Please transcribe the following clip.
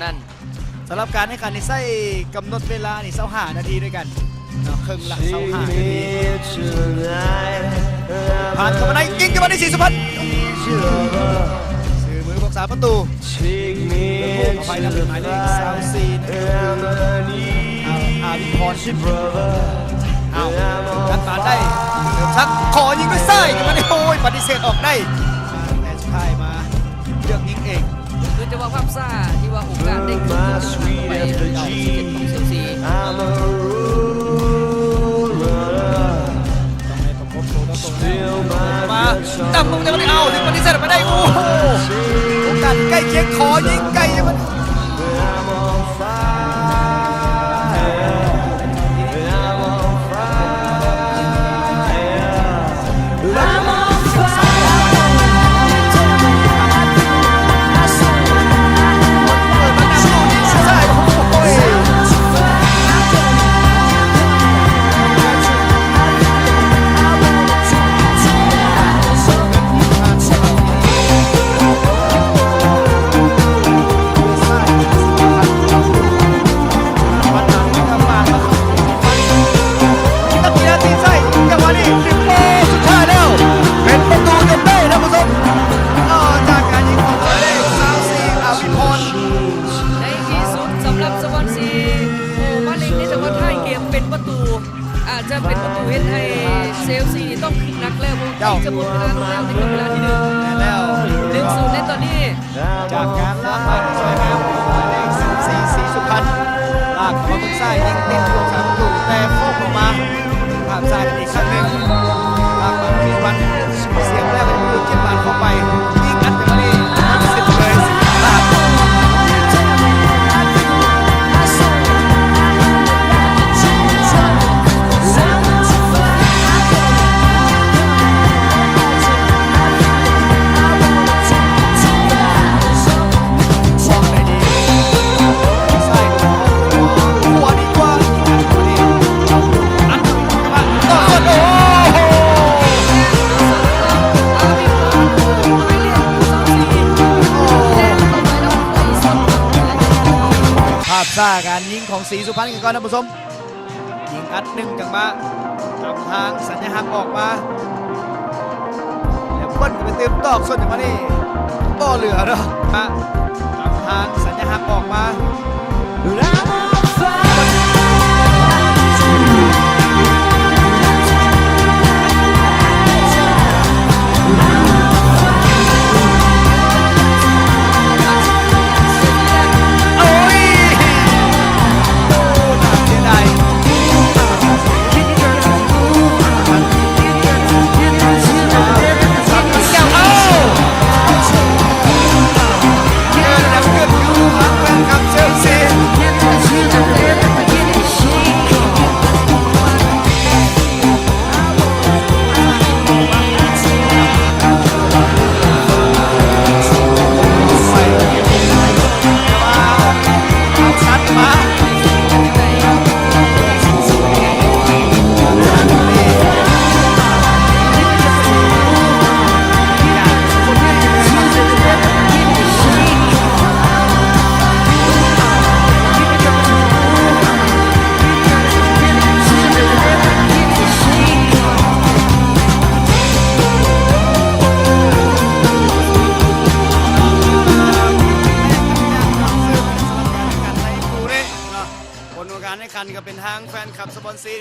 ນັ້ນ. ສຳລັບການແຂ່ງຂັນນີ້ໃຊ້ກຳນົດເວລານີ້ຊາວຫ້ານາທີດ້ວຍກັນເນາະ ເຄິ່ງລະຊາວຫ້ານາທີ. ຜ່ານເຂົ້າມາໃນ ຍິງຈັງຫວະນີ້ ສີສຸພັນ ຊື່ມືຜູ້ຮັກສາປະຕູ ຂໍອະໄພນຳ ເປັນໝາຍເລກຊາວສີ່ນະ ອາ ອາວິພອນ ເອົາ ກັດປານໄດ້ ເສີມສັກ ຂໍຍິງດ້ວຍຊ້າຍ ຈັງຫວະນີ້ ໂອ້ຍ ປະຕິເສດອອກໄດ້ ແຕ່ສຸດທ້າຍມາເລືອກຍິງເອງ. ຄືຈັງຫວະພາບຊ້າທີ່ວ່າໂອກາດໄດ້ຂຶ້ນມາໄປ ເຊລຊີ ມາຕັ້ງມຸມໃນວັນນີ້ ເອົາ ຍິງປະຕິເສດອອກມາໄດ້ ໂອ້ໂຫ ໂອກາດໃກ້ຄຽງ ຂໍຍິງໄກ ສິບຫົກ ສຸດທ້າຍແລ້ວ ເປັນປະຕູຈົນໄດ້ ທ່ານຜູ້ຊົມ ຕໍ່ຈາກການຍິງຂອງໝາຍເລກຊາວສີ່ ອາວິພອນ ໃນທີ່ສຸດສຳລັບສະວອນຊີ ໂອ້ ມາເລັງໃນຈັງຫວະທ້າຍເກມເປັນປະຕູ ອາດຈະເປັນປະຕູເຮັດໃຫ້ເຊລຊີຕ້ອງຄຶດໜັກແລ້ວ ເພາະວ່າໃກ້ຈະໝົດເວລາລົງແລ້ວ ໃນເວລາທີໜຶ່ງ ແມ່ນແລ້ວ ໜຶ່ງສູນ ໃນຕອນນີ້. ຈາກການລາກບານທີ່ສວຍງາມຂອງໝາຍເລກສິບສີ່ ສີສຸພັນ ລາກເຂົ້າມາທາງຊ້າຍ ຍິງຕິດຜູ້ຮັກສາປະຕູ ແຕ່ໂຄ້ງອອກມາ ພາບຊ້າກັນອີກຄັ້ງໜຶ່ງ ລາກບານສີສຸພັນ ສຽບແລ້ວກໍຢູ່ຈິບບານເຂົ້າໄປ ຍິງອັດເຂົ້າມານີ້ ເສຍເລີຍ ສິບຫ້າ ພາບຊ້າການຍິງຂອງສີສຸພັນກັນກ່ອນ ທ່ານຜູ້ຊົມ. ຍິງອັດໜຶ່ງຈັງຫວະ ນຳທາງສັນຍະຮັກອອກມາ ແລ້ວເພິ່ນກໍໄປຕື່ມຕອກ ສ່ວນຈັງຫວະນີ້ບໍ່ເຫຼືອເນາະ ນຳທາງສັນຍະຮັກອອກມາ. ຜົນຂອງການແຂ່ງຂັນກໍເປັນທາງແຟນຄລັບສະບອນຊີ